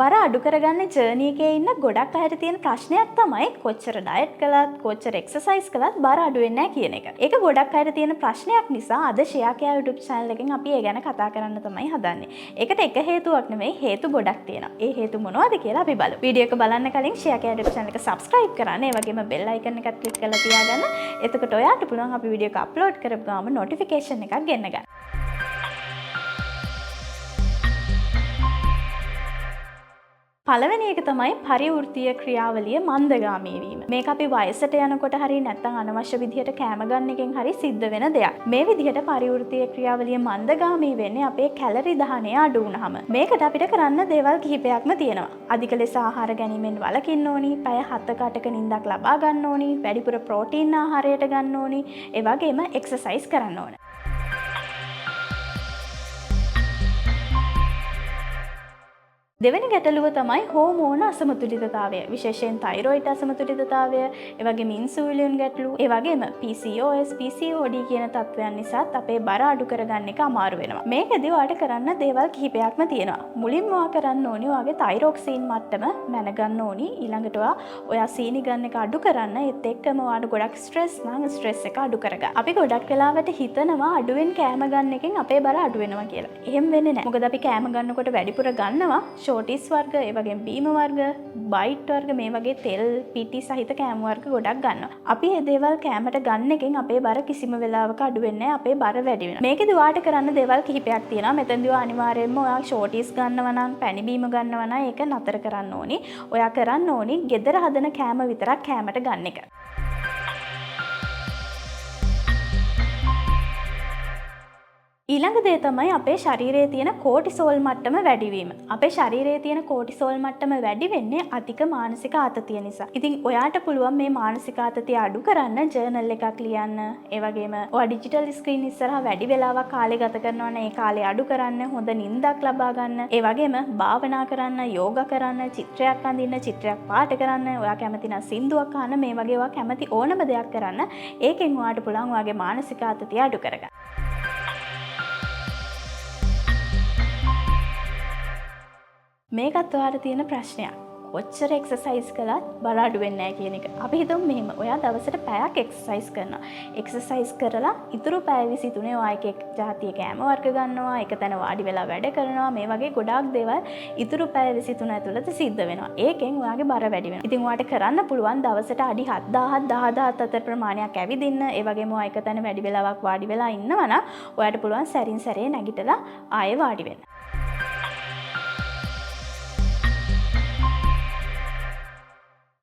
බර අඩු කරගන්න ජර්නි එකේ ඉන්න ගොඩක් අයට තියෙන ප්‍රශ්නයක් තමයි කොච්චර ඩයට් කළත් කොච්චර එක්සර්සයිස් කළත් බර අඩු වෙන්නේ නැහැ කියන එක. ඒක ගොඩක් අයට තියෙන ප්‍රශ්නයක් නිසා අද ෂෙයා කෙයා YouTube channel එකෙන් අපි ඒ ගැන කතා කරන්න තමයි හදන්නේ. ඒකට එක හේතුවක් නෙමෙයි, හේතු ගොඩක් තියෙනවා. ඒ හේතු මොනවද කියලා අපි බලමු. වීඩියෝ එක බලන්න කලින් ෂෙයා කෙයා YouTube channel එක subscribe කරන්න. ඒ වගේම bell icon එකත් ක්ලික් කරලා තියාගන්න. එතකොට ඔයාට පුළුවන් අපි වීඩියෝ එක අප්ලෝඩ් කරපු ගාම නොටිෆිකේෂන් එකක් ගෙන්න ගන්න. පළවෙනි එක තමයි පරිවෘත්තීය ක්‍රියාවලිය මන්දගාමී වීම. මේක අපි වයසට යනකොට හරි නැත්නම් අනවශ්‍ය විදිහට කෑම ගන්න එකෙන් හරි සිද්ධ වෙන දෙයක්. මේ විදිහට පරිවෘත්තීය ක්‍රියාවලිය මන්දගාමී වෙන්නේ අපේ කැලරි දහනය අඩු වුණාම. මේකට අපිට කරන්න දේවල් කිහිපයක්ම තියෙනවා. අධික ලෙස ආහාර ගැනීමෙන් වළකින්න ඕනි, පැය 7ක 8ක නිින්දක් ලබා ගන්න ඕනි, වැඩිපුර ප්‍රෝටීන් ආහාරයට ගන්න ඕනි, ඒ වගේම එක්සර්සයිස් කරන්න ඕන. දෙවෙනි ගැටලුව තමයි හෝමෝන අසමතුලිතතාවය. විශේෂයෙන් තයිරොයිඩ් අසමතුලිතතාවය, ඒ වගේම ඉන්සුලින් ගැටලු, ඒ වගේම PCOS, PCOD කියන තත්ත්වයන් නිසාත් අපේ බර අඩු කරගන්න එක අමාරු වෙනවා. මේකෙදි ඔයාට කරන්න දේවල් කිහිපයක්ම තියෙනවා. මුලින්ම ඔයා කරන්න ඕනි ඔයාගේ තයිරොක්සින් මට්ටම මැනගන්න ඕනි. ඊළඟට ඔයා සීනි ගන්න එක අඩු කරන්න. ඒත් එක්කම ඔයාට ගොඩක් ස්ට්‍රෙස් නම් ස්ට්‍රෙස් එක අඩු කරගන්න. අපි ගොඩක් වෙලාවට හිතනවා අඩුවෙන් කෑම ගන්න එකෙන් අපේ බර අඩු වෙනවා කියලා. එහෙම වෙන්නේ නැහැ. මොකද අපි කෑම ගන්නකොට වැඩිපුර ගන්නවා ෂෝටිස් වර්ග, ඒ වගේම බීම වර්ග, බයිට් වර්ග, මේ වගේ තෙල් පිටි සහිත කෑම වර්ග ගොඩක් ගන්නවා. අපි මේ දේවල් කෑමට ගන්න එකෙන් අපේ බර කිසිම වෙලාවක අඩු වෙන්නේ නැහැ, අපේ බර වැඩි වෙනවා. මේකෙදි ඔයාට කරන්න දේවල් කිහිපයක් තියෙනවා. මෙතනදී ඔයා අනිවාර්යයෙන්ම ඔයා ෂෝටිස් ගන්නවා නම්, පැණි බීම ගන්නවා නම් ඒක නතර කරන්න ඕනි. ඔයා කරන්න ඕනි ගෙදර හදන කෑම විතරක් කෑමට ගන්න එක. ඊළඟ දේ තමයි අපේ ශරීරයේ තියෙන කෝටිසෝල් මට්ටම වැඩිවීම. අපේ ශරීරයේ තියෙන කෝටිසෝල් මට්ටම වැඩි වෙන්නේ අධික මානසික ආතතිය නිසා. ඉතින් ඔයාට පුළුවන් මේ මානසික ආතතිය අඩු කරන්න ජර්නල් එකක් ලියන්න. ඒ වගේම ඔයා ඩිජිටල් ස්ක්‍රීන් ඉස්සරහා වැඩි වෙලාවක් කාලය ගත කරනවා නම් ඒ කාලය අඩු කරන්න, හොඳ නිින්දක් ලබා ගන්න. ඒ වගේම භාවනා කරන්න, යෝගා කරන්න, චිත්‍රයක් අඳින්න, චිත්‍රයක් පාට කරන්න, ඔයා කැමති නම් සින්දුවක් අහන්න, මේ වගේ ඔයා කැමති ඕනම දෙයක් කරන්න. ඒකෙන් ඔයාට පුළුවන් ඔයාගේ මානසික ආතතිය අඩු කරගන්න. මේකත් ඔයාට තියෙන ප්‍රශ්නයක්. කොච්චර එක්සර්සයිස් කළත් බර අඩු වෙන්නේ නැහැ කියන එක. අපි හිතමු මෙහෙම, ඔයා දවසට පැයක් එක්සර්සයිස් කරනවා. එක්සර්සයිස් කරලා ඉතුරු පැය 23 ඔයා එක එක ජාතිය කෑම වර්ග ගන්නවා, එක තැන වාඩි වෙලා වැඩ කරනවා, මේ වගේ ගොඩාක් දේවල් ඉතුරු පැය 23 ඇතුළත සිද්ධ වෙනවා. ඒකෙන් ඔයාගේ බර වැඩි වෙනවා. ඉතින් ඔයාට කරන්න පුළුවන් දවසට අඩි 7000 10000 අතර ප්‍රමාණයක් ඇවිදින්න. ඒ වගේම ඔයා එක තැන වැඩි වෙලාවක් වාඩි වෙලා ඉන්නවා නම් ඔයාට පුළුවන් සැරින් සැරේ නැගිටලා ආයෙ වාඩි වෙන්න.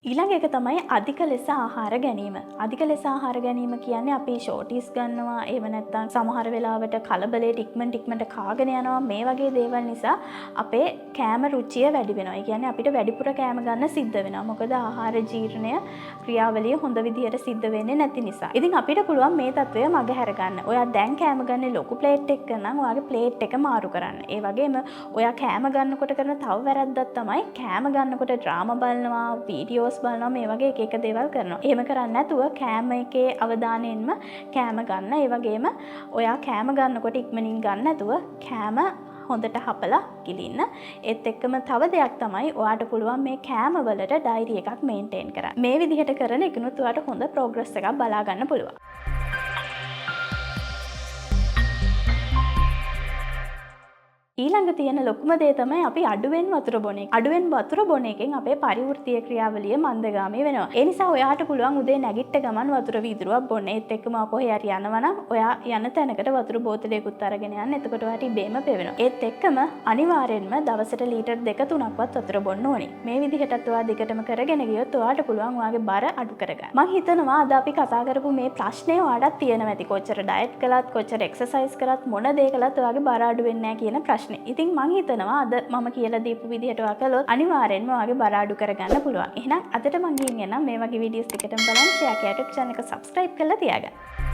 ඊළඟ එක තමයි අධික ලෙස ආහාර ගැනීම. අධික ලෙස ආහාර ගැනීම කියන්නේ අපි ෂෝටිස් ගන්නවා, එහෙම නැත්නම් සමහර වෙලාවට කලබලයට ඉක්මනට ඉක්මනට කාගෙන යනවා. මේ වගේ දේවල් නිසා අපේ කෑම රුචිය වැඩි වෙනවා. ඒ කියන්නේ අපිට වැඩිපුර කෑම ගන්න සිද්ධ වෙනවා. මොකද ආහාර ජීර්ණය ක්‍රියාවලිය හොඳ විදිහට සිද්ධ වෙන්නේ නැති නිසා. ඉතින් අපිට පුළුවන් මේ තත්වය මගහැර ගන්න. ඔයා දැන් කෑම ගන්නේ ලොකු ප්ලේට් එකක නම් ඔයාගේ ප්ලේට් එක මාරු කරන්න. ඒ වගේම ඔයා කෑම ගන්නකොට කරන තව වැරද්දක් තමයි කෑම ගන්නකොට ඩ්‍රාමා බලනවා, වීඩියෝස් බලනවා, මේ වගේ එක එක දේවල් කරනවා. එහෙම කරන්නේ නැතුව කෑම එකේ අවධානයෙන්ම කෑම ගන්න. ඒ වගේම ඔයා කෑම ගන්නකොට ඉක්මනින් ගන්න නැතුව කෑම හොඳට හපලා ගිලින්න. ඒත් එක්කම තව දෙයක් තමයි ඔයාට පුළුවන් මේ කෑම වලට ඩයරි එකක් මේන්ටේන් කරන්න. මේ විදිහට කරන එකනුත් ඔයාට හොඳ ප්‍රෝග්‍රස් එකක් බලා ගන්න පුළුවන්. ඊළඟ තියෙන ලොකුම දේ තමයි අපි අඩුවෙන් වතුර බොන එක. අඩුවෙන් වතුර බොන එකෙන් අපේ පරිවෘත්තීය ක්‍රියාවලිය මන්දගාමී වෙනවා. ඒ නිසා ඔයාට පුළුවන් උදේ නැගිට්ට ගමන් වතුර වීදුරුවක් බොන්න. ඒත් එක්කම කොහේ හරි යනවා නම් ඔයා යන තැනකට වතුර බෝතලයකුත් අරගෙන යන්න. එතකොට ඔයාට ඉබේම පෙවෙනවා. ඒත් එක්කම අනිවාර්යෙන්ම දවසට ලීටර් 2-3ක්වත් වතුර බොන්න ඕනේ. මේ විදිහටත් ඔයා දිගටම කරගෙන ගියොත් ඔයාට පුළුවන් ඔයාගේ බර අඩු කරගන්න. මං හිතනවා අද අපි කතා කරපු මේ ප්‍රශ්නේ ඔයාටත් තියෙනවා ඇති. කොච්චර ඩයට් කළත්, කොච්චර එක්සර්සයිස් කරත්, මොන දේ කළත් ඔයාගේ බර අඩු වෙන්නේ නැහැ කියන ප්‍රශ්නේ. ඉතින් මං හිතනවා අද මම කියලා දීපු විදිහට ඔයා කළොත් අනිවාර්යෙන්ම ඔයාගේ බර අඩු කරගන්න පුළුවන්. එහෙනම් අදට මං ගිහින් එන්නම්. මේ වගේ වීඩියෝස් ටිකටම බලන්න ෂෙයා කෙයා YouTube channel එක subscribe කරලා තියාගන්න.